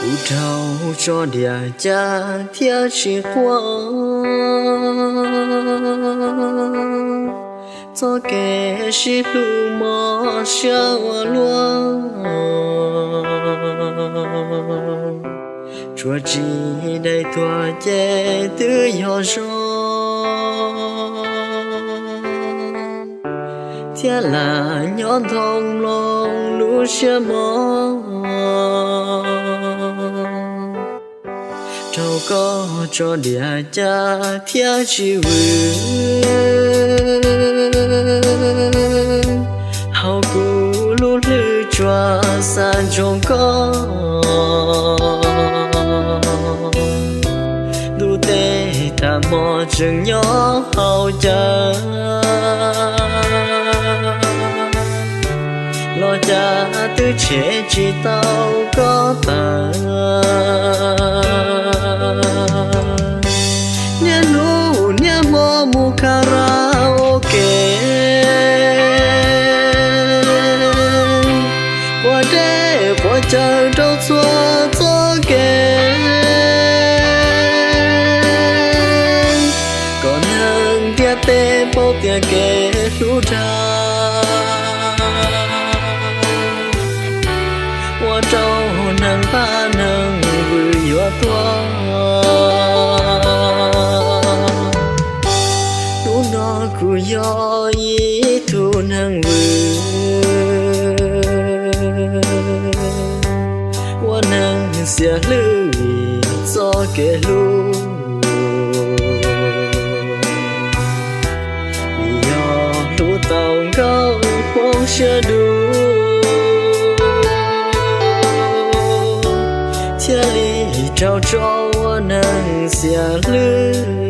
Tus raug tso diam caj thiab tsis quaj, txoj kev sib hlub mob siab ua luaj, tsuas tsis dai tuag ces twb yog zoo, thiab lam nyob ntoo mloog lub siab mob. Raug koj tso diam caj thiab tsis vwm, hauv kuv lub hlwb tsuas xav ntsoov koj. Ntuj teb tag hmo tseem nyob hauv cav, los cas twb tshem tsis tau koj tawm. Niaj hnub niaj hmo mus karaoke, quav dej quav cawv rau txhua txoj kev, kom neeg ntiaj teb paub tias kev hlub dag ua rau neeg npaj neeg vwm yuav tuag. Hnub no kuv yog ib tug neeg vwm, ua neeg xiam hlwb vim txoj kev hlub, vim yog hlub tau nkauj poob siab dub, thiaj li raug tso ua neeg xiam hlwb.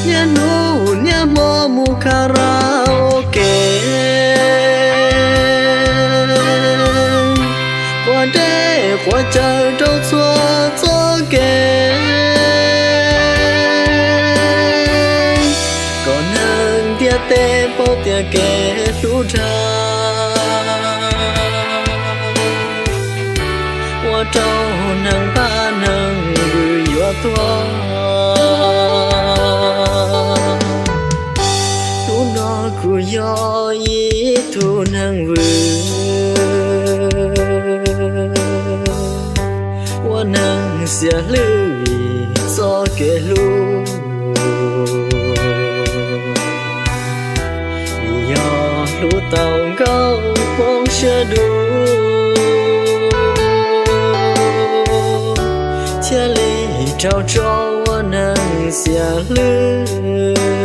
Niaj hnub niaj hmo mus karaoke, quav dej quav cawv rau txhua txoj kev, kom neeg ntiaj teb paub tias kev hlub dag ua rau neeg npaj neeg vwm yuav tuag. Hnub no kuv yog ib tug neeg vwm, ua neeg xiam hlwb vim txoj kev hlub, vim yog hlub tau nkauj poob siab dub, thiaj li raug tso ua neeg xiam hlwb.